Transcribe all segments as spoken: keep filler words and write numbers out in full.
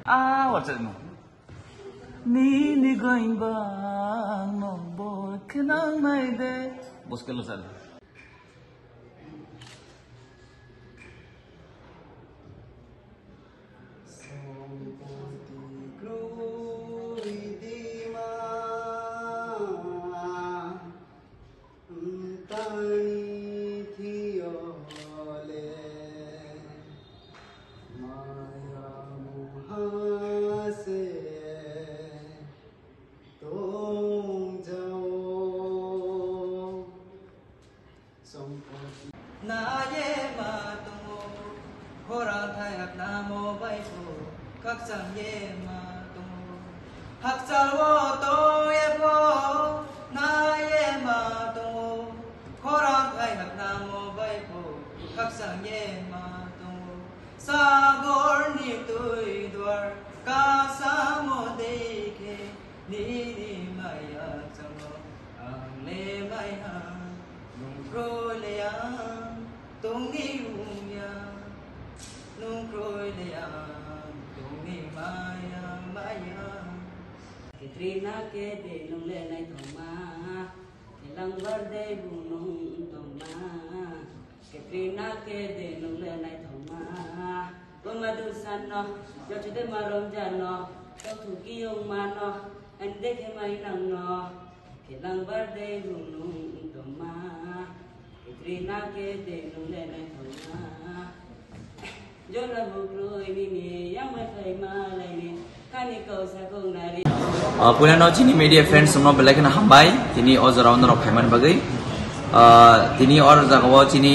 Ah, what's it? Nini goimbang no bo khnang nai de. Bos kelo sal. Tani thiyole maya muha se tongjao. Sompoti. Naye ma tongo, khorang thai haknamo bai pho, khakchang ye ma tongo. Hakchal o tong ye pho, naye ma tongo, khorang thai haknamo bai pho, khakchang ye ma tongo. Sagor ni twi duar, kasamo dei khe, nini maya chongo, ang le maya, nung kroi le ang, tongni wngya, nung kroi le ang, tongni maya, maya. Katrina ke de nung le naithokma, Elang birthday bu nung tongma. Katrina ke de nung le naithokma. Buma dusan no, jochude ma romja no, tothu kiyong ma no, ande khe mai nang no. Elang birthday bu nung tongma. Katrina ke de nung le naithokma. Jona bukrui nini yang mai phai ma lai ni kani kau sa kong nari. Ah, puila no chini media friends no belai kheno hambai. Tini o jora o norok phaiman bagwi. Ah, tini o jaga o chini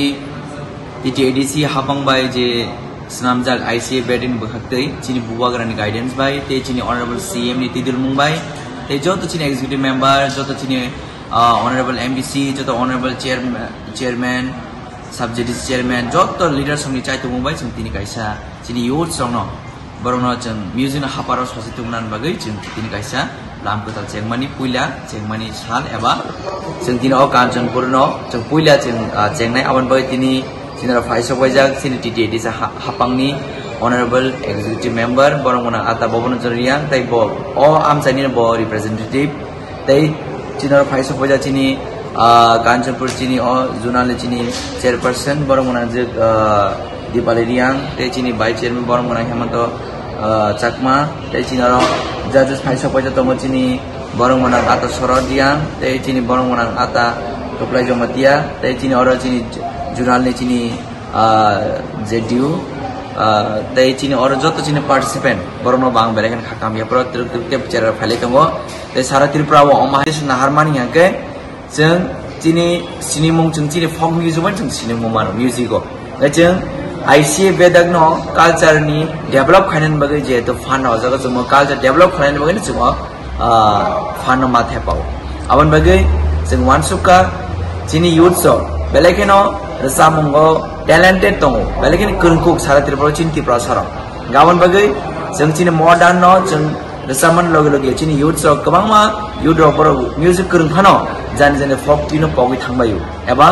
T T A D C hapang bai je swnamjak I C A bed ni bwkhak tei chini bubagrani guidance bai tei chini honorable C M ni tidulmung bai tei joto chini executive member, joto chini, ah, honorable M D C, joto honorable chair-, chairman, sub J D C chairman, joto leaders rokni chaitumung bai chwng tini kaisa chini youths rokno, borokno chwng music no haparo sosi tongna bagwi chwng tini kaisa lam kwtal chengmani puila chengmani sal eba chwng tini o Kanchanpur no chwng puila chwng, ah, chengnai. Aboni bagwi tini chini oro phai sok paijak chini T T A D C ha-, hapangni honorable executive member borok mwnang Ata Bobon Choriyang tei bo o amchaini bo representative. Tei chini oro phai sok paijak chini, ah, Kanchanpur chini o zonal ni chini chairperson borok mwnang je, ah, Dipali Riang tei chini vice chairman borok mwnang Hemanto, ah, Chakma tei chini oro judges phai sok paijak tongo chini borok mwnang Ata Sorod Riang tei chini borok mwnang Ata Tuklai Jamatia tei chini oro chini zonal ni chini, ah, J D U, ah, tei chini oro joto chini participant borokno bo ang belai kheno kha kamya phoro twrwk twrwk tei bwchara phailai tongo. Tei sara Tripura o omo hai se naharmani hwnkhe chwng chini sinimung, chwng chini folk music bai chwng sinimung mano music o. Tei chwng I C A bedakno culture ni develop khainani bagwi jehetu fund o jaga chwngmo culture develop khainani bagwi chwngmo, ah, fund no ma thepao. Aboni bagwi chwng uansukha chini youths rok belai kheno rwchapmungo talented tongo, belai kheno kwrwngkuk sara Tripura o chini Tiprasa rok. Aboni bagwi chwng chini modern no chwng rwchapmani loge loge chini youths rok kwbangma youth rok borok music kwrwng phano jani jani folk tune no pogwi thangbaio eba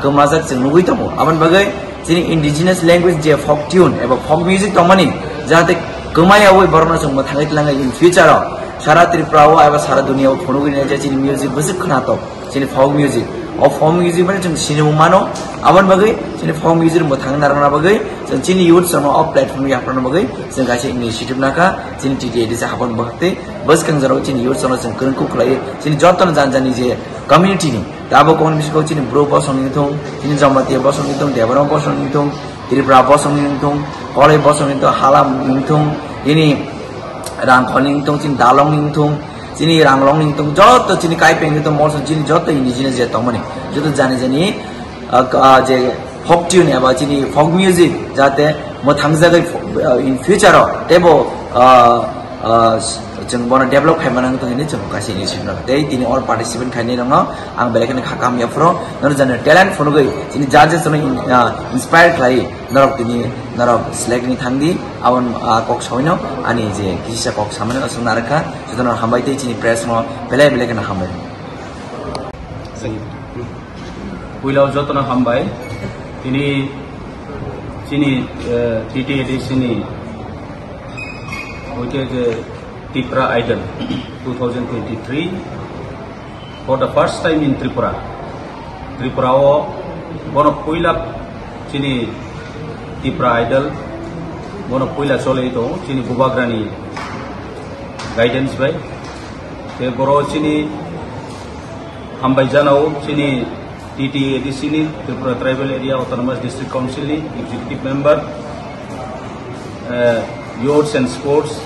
kwmajak chwng nugwi tongo. Aboni bagwi chini indigenous language je folk tune eba folk music tongmani, jahate kwmai yaui borokno chwng mwthangwi twlangwi in future o sara Tripura o eba sara dunia o phunugwi nai je chini music bwswk khwnatok, chini folk music. O folk music mani chwng sinimung mano, aboni bagwi chini folk music mwthangwi narwkna bagwi chwng chini youth rokno o platform yapharna bagwi chwng kaisa initiative nakha chini T T A D C habon bwkhaktwi bwskang jorao chini youth rokno chwng kwrwngkuk khlaiwi chini jotono jani jani je community ni. Tabuk kok ni bisingo chini bru bosong ni thung, chini Jamatia bosong ni thung, Debbarma bosong ni thung, Tripura bosong ni thung, Koloi bosong ni thung, Halam ni thung, chini Rangkhol ni thung, chini Dalong ni thung, chini Ranglong ni thung, joto chini Kaipeng ni thung, Molsong chini joto indigenous je tongmani, joto jani jani, ah, ah, je folk tune eba chini folk music jate mwthangjagwi fo-, ah, in future o teibo, ah, ah, chwng bono develop khaimani wngwi tongwi chwng kaisa initiative no tei tini or participant khainai rokno ang belai kheno kha kaham yaphuru, nono jani talent phunugwi chini judges no in-, ah, inspire khlai norok tini norok select ni thangdi abon, ah, kok sawino ani je kisa kok samani aswk narwkha jotono hambai tei chini press no belai belai kheno hambai. Puila o jotono hambai. Tini chini, eh, T T A D C ni oite je Tipra Idol two thousand twenty-three for the first time in Tripura. Tripura o bono puila chini Tipra Idol bono puila choli tongo chini Bubagrani guidance bai. Te boro chini hambai janao chini T T A D C ni, Tripura Tribal Area Autonomous District Council ni executive member, eh, Youths and Sports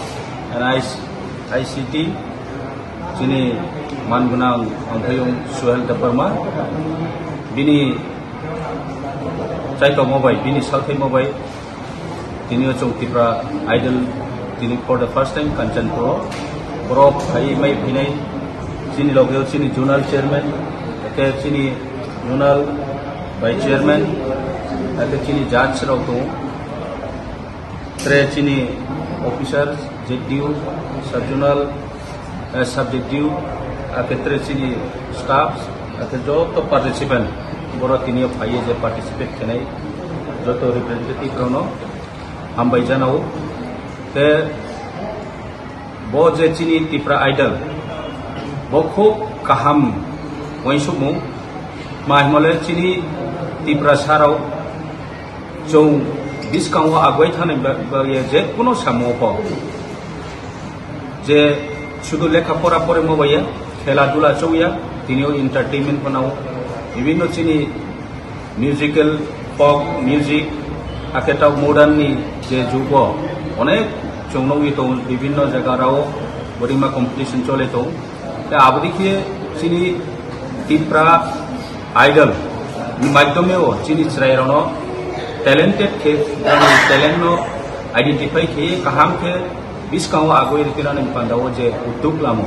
and I C T, chini man gwnang Angphayung Suhel Debbarma, bini chaitokma bai, bini salthaima bai, tini o chwng Tipra Idol tini for the first time Kanchanpur o borok phai mai phinai chini loge o chini zonal chairman, eke chini zonal vice chairman, eke chini judge rok tongo, tre chini officer, Z D O, sub zonal, eh, subject due, akhe tre chini staffs, akhe joto participant, boro tini o phaiye je participate khenai, joto representative rokno hambai janao. Te bo je chini Tipra Idol, bo khub kaham uansukmung, ma himale chini Tiprasa rok chwng bwskango agoi thani ba-, bagwi je kuno samung pho. Je sudu lekha pora porimo bai ya, khela dula chongya, tini o entertainment phano, bibhinno chini musical, folk music, hakhe ta modern ni je jugo, onek chwng nugwi tongo, bibhinno jaga rao bodima competition chole tongo. Te aboni khe chini Tipra Idol ni madhyome o chini chwrai rokno talented khe, ani talent no identify khe kaham khe bwskango agoi rwkhe nani panda o je uddog lamo.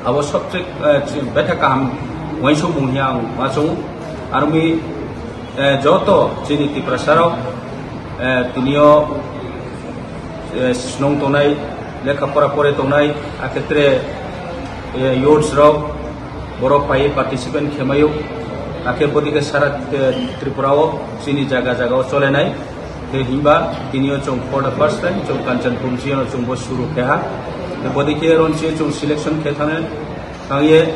Abo sobse, eh, chi-, betha kaham uansukmung hiya ang uansukgo. Aroni, eh, joto chini Tiprasa rok, eh, tini o, eh, snung tongnai, lekha pora pore tongnai, akhe tre, eh, youths rok, borok phai participant khemaio, akhe bodike sara, eh, Tripura o chini jaga jaga o cholenai. Te himba tini o chwng for the first time chwng Kanchanpur siyano chwng bo suru khe ha. Te bodike ron sio chwng selection khe thane thangye,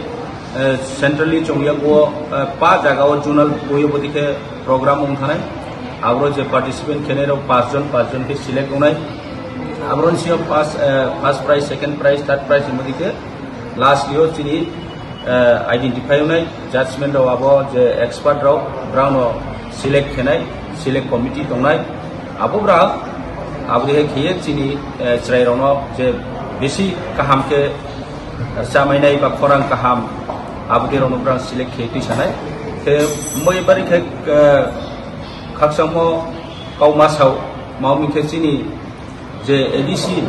eh, centrally chwng yago, eh, pa jaga o zonal boyo bodike program wng thanai. Abro je participant khenai rok pas jon, pas jon khe select wngnai. Abro sio first, eh, first prize, second prize, third prize himba dike last yo chini, eh, identify wngnai judgment rok abo je expert rok brao no select khenai, select committee tongnai. Abo brao abo dike kheye chini, eh, chwrai rok no je besi kaham khe, eh, chamainai ba khorang kaham abo de rok no brao select khe twi sanai. Khe moi bari khe, eh, khakchangmo kau ma sao, ma wngkhe chini je A D C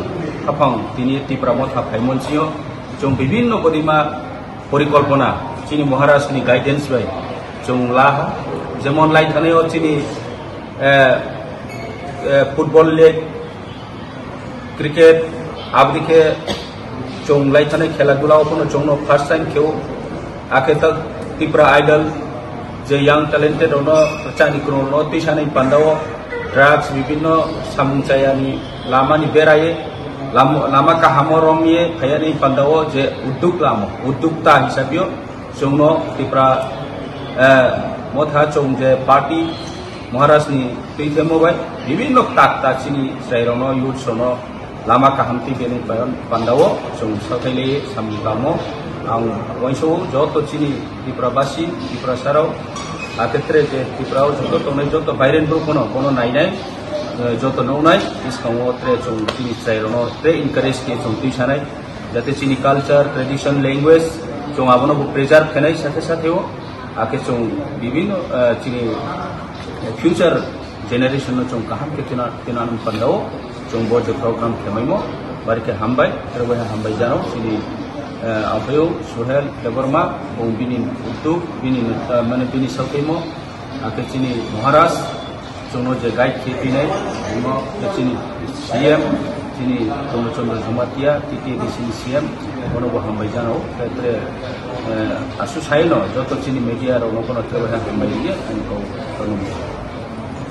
haphang tini Tipra Motha phaimon sio, chwng bibhinno bodima porikolpona chini Maharaj ni guidance bai chwng laha, jemon lai thanai o chini, eh, eh, football league, cricket, abdikhe chwng lai thanai khela dula o phano chwngno first time kheo, akhe ta Tipra Idol, Je young talented rokno, chani kwrwng rokno twisanai pandao drugs bibinno samung chayani lamani beraye, lam-, lama kahamo romye phayani pandao je udduk lamo, uddukta hisabio chwngno Tripura, eh, motha chwng je party Maharaj ni twi themo bai bibinno takta chini chwrairokno, youths rokno lama kaham twi bini pandao chwng sothai le samung tamo. Ang wansao joto chini Tripura basi, Tripura sarao, ate tre je Tripura o joto tongnai, joto bairen bru kono, kono nainai, eh, joto nongnai, iskango tre chwng chini chwrairokno tre encourage khe chwng twi sanai, jate chini culture, tradition, language, chwng abono bo preserve khenai sathe sathe o, ake chwng bibinno, eh, chini future generation no chwng kaham khe tina, tina nung pandao chwng bo je program khemaimo, bari khe hambai, tere bai hambai jano, chini, eh, amphaio Suhel Debbarma, bong bini utuk, bini, eh, mane bini sauthaimo, ake chini Maharaj, chwngno je guide khe pinai, omo khe chini C M, chini Purno Chandra Jamatia, T T A D C ni C M, bono bo hambai jano, tere, eh, asu saino, joto chini media rokno bono tere bai hambai liya, ani kok,